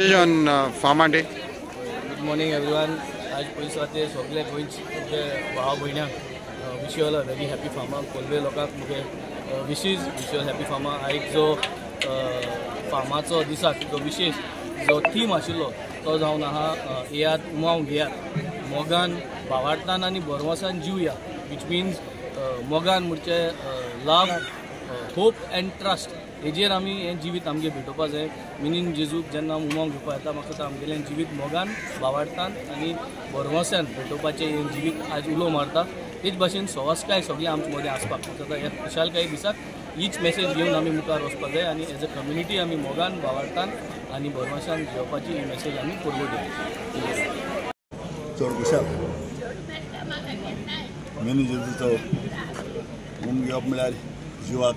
On Fama Day. Good morning everyone. आज पयलीं सगळे गोंयचे भाव भयणांक wish you all a very happy Fama. Colva लोकांक मुगे wishes wish you all happy Fama. आयज जो फामाचो दिसाक जो विशेष जो थीम आशिल्लो तो जावन आहा येयात उमाव घेयात, मोगान भावार्थान आनी भरवसान जिवया, which means मोगान म्हणजे लव, होप एंड ट्रस्ट हेजेर आमी हें जिवीत आमगें भेटोवपा जाय. मिनीन जेजूक जेन्ना उमाव घेवपा येता म्हाका दिसता आमगेलें जिवीत मोगान भावार्थान आनी भरवंसान भेटोवपाचें हें जिवीत आज उलो मारता. तेच भाशेन सवस्काय सगळें आमचे मदें आसपाक म्हाका ह्या खुशालकाये दिसाक हीच मॅसेज घेवन आमी मुखार वचपाक जाय आनी एज अ कम्युनिटी आमी मोगान भावार्थान आनी भरवंसान जिवपाची ही मॅसेज आमी फॉरवर्ड दिता. चड खुशाल मिनी जेजूचो उम घेवप म्हळ्यार जिवाक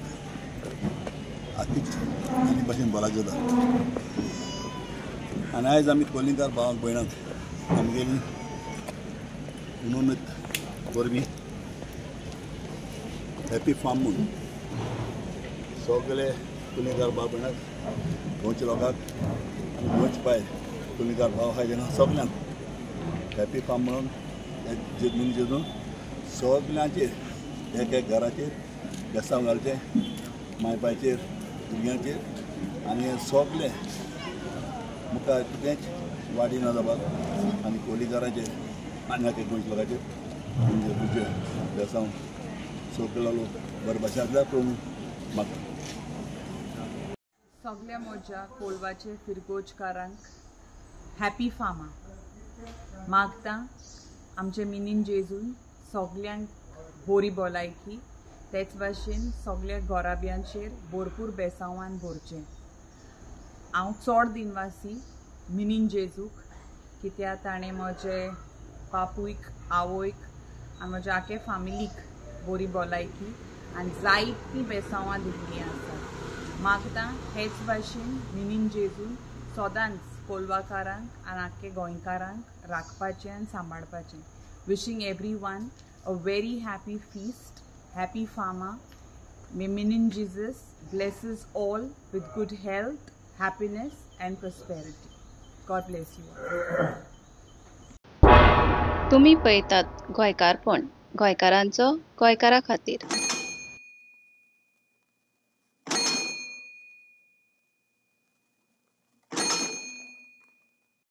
आतीच आनी भाशेन बराक जाता. आनी आयज आमी कोलिंगकार भावांक भयणांक आमगेली उनोनत वरवीं हॅपी फार्म म्हूण सगळे कुलिंगकार भाव भयणाक, गोंयच्या लोकांक आनी गोंयचे भायर कुलिंगकार भाव आहाय तेन्ना सगल्यांक हॅपी फार्म म्हणून मिनी जेजून सगल्यांचेर एक एक घराचेर बेसांव घालचें, माय बापायचेर, भुरग्यांचेर आनी सगळे मुखार कितेंच वाडी ना जावपाक आनी कोलीकारांचेर आनी आख्या गोंयच्या लोकांचेर तुजें बेसांव सगलो लोक बरे भाशेन आसल्यार पूण म्हाका सगल्या म्हज्या कोलवाचे फिरगोजकारांक हॅपी फामा मागता. आमचे मिनीन जेजून सगल्यांक बोरी भलायकी, तेच भाशेन सगल्या गोराब्यांचेर भरपूर बेसांवान भरचें. हांव चड दिनवासी मिनीन जेजूक, कित्याक ताणें म्हजे बापूयक, आवयक आनी म्हज्या आख्या फामिलीक बोरी भलायकी आनी जायतीं बेसांवां दिल्लीं आसात. मागता हेच भाशेन मिनीन जेजून सदांच कोलवाकारांक आनी आख्खे गोंयकारांक राखपाचें आनी सांबाळपाचें. Wishing everyone a very happy feast, happy Fama. May Minin Jesus blesses all with good health, happiness and prosperity. God bless you all. तुम्ही पळयतात गोंयकारपण, गोंयकारांचो गोंयकारा खातीर.